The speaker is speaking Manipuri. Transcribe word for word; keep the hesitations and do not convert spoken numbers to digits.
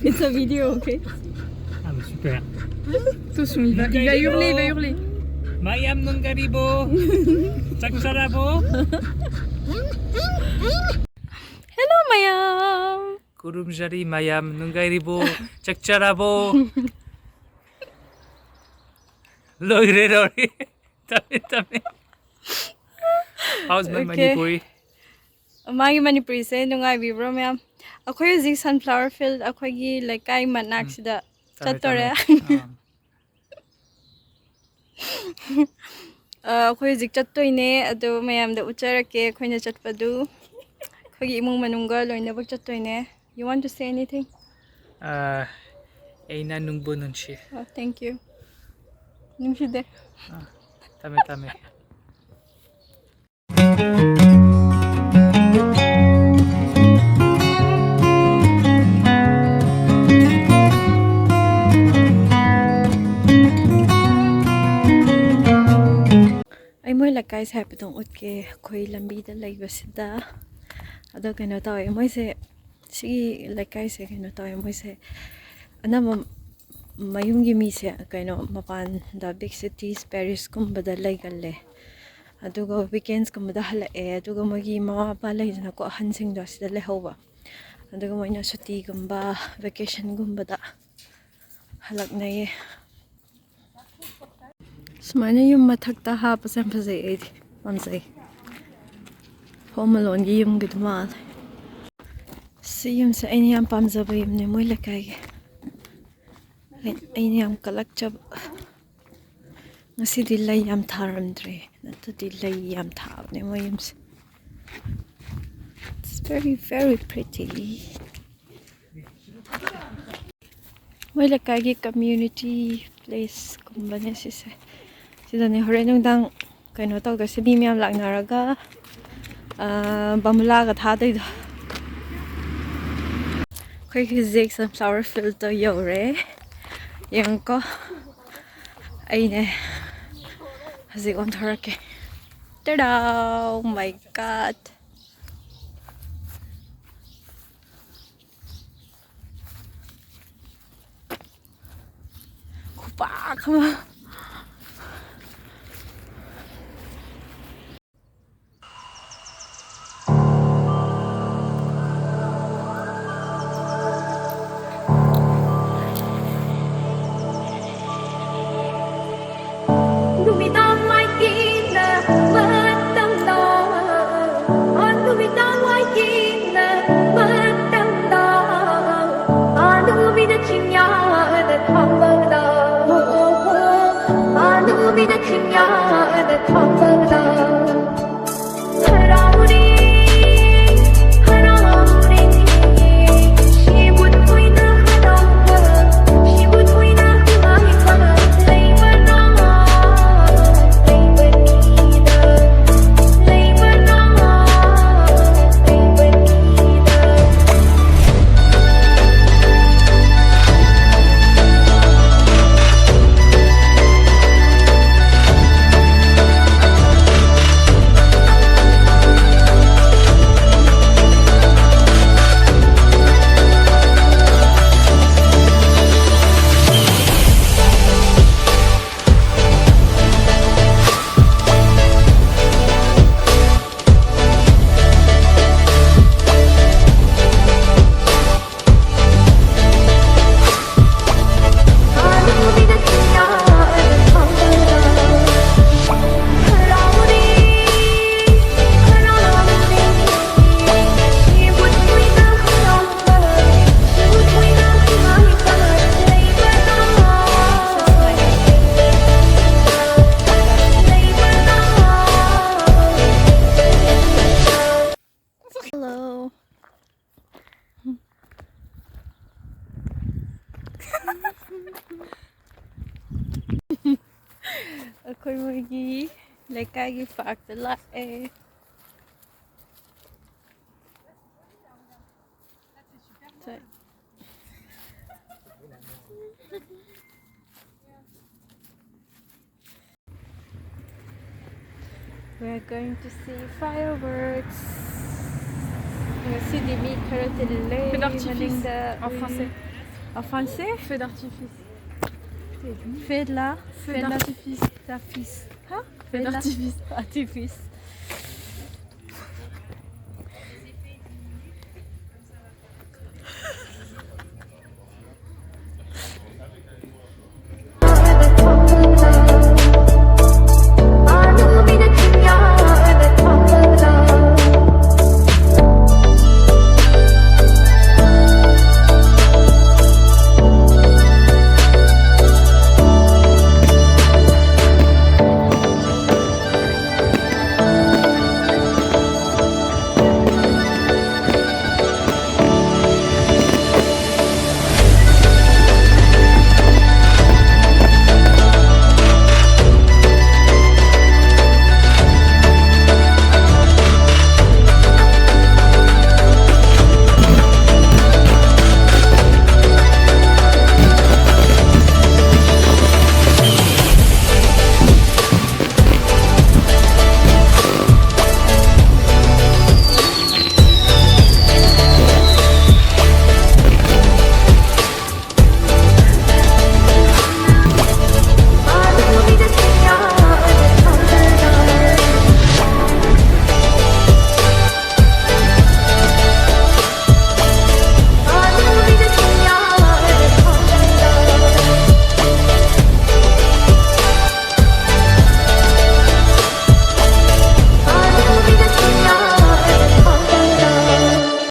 It's a video, okay? Ah, mais super. Attention, il va, il va hurler, il va hurler. Mayam nungaribó. Chakcharabó. Hello, Mayam. Kurumjari mayam nungaribó. Chakcharabó. Loire, loire. Tame, tame. How's my Okay. Manipuri? ꯃꯥꯒꯤ ꯃꯅꯤꯄꯨꯔꯤꯁꯦ ꯅꯨꯡꯉꯥꯏꯕꯤꯕ꯭ꯔꯣ, ꯃꯌꯥꯝ? ꯑꯩꯈꯣꯏ ꯍꯧꯖꯤꯛ sunflower field ꯑꯩꯈꯣꯏꯒꯤ ꯂꯩꯀꯥꯏ ꯃꯅꯥꯛꯁꯤꯗ ꯇꯃꯦ, ꯆꯠꯇꯣꯔꯦ꯫ ꯇꯃꯦ꯫ ꯑꯥ꯫ ꯑ, ꯑꯩꯈꯣꯏ ꯍꯧꯖꯤꯛ ꯆꯠꯇꯣꯏꯅꯦ, ꯑꯗꯣ ꯃꯌꯥꯝꯗ ꯎꯠꯆꯔꯛꯀꯦ ꯑꯩꯈꯣꯏꯅ ꯆꯠꯄꯗꯨ꯫ ꯑꯩꯈꯣꯏꯒꯤ ꯏꯃꯨꯡ ꯃꯅꯨꯡꯒ ꯂꯣꯏꯅꯃꯛ ꯆꯠꯇꯣꯏꯅꯦ꯫ You want to say anything? ꯑꯥ, ꯑꯩꯅ ꯅꯪꯕꯨ ꯅꯨꯡꯁꯤ꯫ Oh, thank you. ꯅꯨꯡꯁꯤꯗꯦ꯫ ꯇꯃꯦ, ꯇꯃꯦ꯫ ꯑꯩ ꯃꯣꯏ ꯂꯩꯀꯥꯏꯁꯦ ꯍꯥꯏꯐꯦꯠꯇꯪ ꯎꯠꯀꯦ꯫ ꯑꯩꯈꯣꯏ ꯂꯝꯕꯤꯗ ꯂꯩꯕꯁꯤꯗ꯫ ꯑꯗꯣ ꯀꯩꯅꯣ ꯇꯧꯋꯦ, ꯃꯣꯏꯁꯦ, ꯁꯤꯒꯤ ꯂꯩꯀꯥꯏꯁꯦ ꯀꯩꯅꯣ ꯇꯧꯋꯦ, ꯃꯣꯏꯁꯦ ꯑꯅꯝꯕ ꯃꯌꯨꯝꯒꯤ ꯃꯤꯁꯦ ꯀꯩꯅꯣ ꯃꯄꯥꯟꯗ big cities, Parisꯀꯨꯝꯕꯗ ꯂꯩꯒꯜꯂꯦ꯫ ꯑꯗꯨꯒ weekendsꯀꯨꯝꯕꯗ ꯍꯜꯂꯛꯑꯦ꯫ ꯑꯗꯨꯒ ꯃꯣꯏꯒꯤ ꯃꯃꯥ ꯃꯄꯥ ꯂꯩꯗꯅꯀꯣ, ꯑꯍꯟꯁꯤꯡꯗꯣ ꯁꯤꯗ ꯂꯩꯍꯧꯕ꯫ ꯑꯗꯨꯒ ꯃꯣꯏꯅ ꯁꯨꯇꯤꯒꯨꯝꯕ, vacationꯒꯨꯝꯕꯗ ꯍꯜꯂꯛꯅꯩꯌꯦ꯫ ꯁꯨꯃꯥꯏꯅ ꯌꯨꯝ ꯃꯊꯛꯇ ꯍꯥꯞꯄꯁꯦ ꯌꯥꯝ ꯐꯖꯩ, ꯑꯩꯗꯤ ꯄꯥꯝꯖꯩ꯫ Home Aloneꯒꯤ ꯌꯨꯝꯒꯤꯗꯨ ꯃꯥꯜꯂꯦ꯫ ꯁꯤ ꯌꯨꯝꯁꯦ ꯑꯩꯅ ꯌꯥꯝ ꯄꯥꯝꯖꯕ ꯌꯨꯝꯅꯦ ꯃꯣꯏ ꯂꯩꯀꯥꯏꯒꯤ꯫ ꯑꯩ-, ꯑꯩꯅ ꯌꯥꯝ ꯀꯜꯂꯛꯆꯕ꯫ ꯉꯁꯤꯗꯤ ꯂꯩ ꯌꯥꯝ ꯊꯥꯔꯝꯗ꯭ꯔꯦ, ꯅꯠꯇ꯭ꯔꯗꯤ ꯂꯩ ꯌꯥꯝ ꯊꯥꯕꯅꯦ ꯃꯣꯏ ꯌꯨꯝꯁꯦ꯫ It's very, very pretty. ꯃꯣꯏ ꯂꯩꯀꯥꯏꯒꯤ community placeꯀꯨꯝꯕꯅꯦ ꯁꯤꯁꯦ꯫ ꯁꯤꯗꯅꯦ ꯍꯣꯔꯦꯟ ꯅꯨꯡꯗꯥꯡ ꯀꯩꯅꯣ ꯇꯧꯗꯣꯏꯁꯦ, ꯃꯤ ꯃꯌꯥꯝ ꯂꯥꯛꯅꯔꯒ, ꯑꯥ, ꯕꯝꯕꯨꯂꯥꯒ ꯊꯥꯗꯣꯏꯗꯣ꯫ ꯑꯩꯈꯣꯏ ꯍꯧꯖꯤꯛ sunflower fieldꯇꯣ ꯌꯧꯔꯦ꯫ ꯌꯦꯡꯉꯨꯀꯣ꯫ ꯑꯩꯅꯦ ꯍꯧꯖꯤꯛ ꯑꯣꯟꯊꯣꯔꯛꯀꯦ꯫ ꯇꯔꯥꯎ! Oh my God! ꯄꯥꯛ ꯑꯃ꯫ ꯅꯨꯃꯤꯗꯥꯡ ꯃꯥꯏꯀꯩꯗ ꯃꯇꯝꯗ, ꯑ, ꯅꯨꯃꯤꯗꯥꯡ ꯃꯥꯏꯀꯩꯗ ꯃꯇꯝꯗ, ꯑ, ꯅꯨꯃꯤꯠꯅ ꯆꯤꯡꯌꯥꯗ ꯊꯥꯡꯕꯗ, ꯑ, ꯅꯨꯃꯤꯠꯅ ꯆꯤꯡꯌꯥꯗ ꯊꯥꯡꯕꯗ꯫ Hello. ꯑꯩꯈꯣꯏ ꯃꯣꯏꯒꯤ ꯂꯩꯀꯥꯏꯒꯤ ꯄꯥꯔꯛꯇ ꯂꯥꯛꯑꯦ꯫ We are going to see fireworks. ꯉꯁꯤꯗꯤ ꯃꯤ ꯈꯔ ꯇꯤꯜꯂꯦ꯫ Feu d'artifice. ꯃꯅꯤꯡꯗ꯫ En français. En français? Feu d'artifice. Feu de la. Feu d'artifice. D'artifice. Hein? Feu d'artifice. Artifice.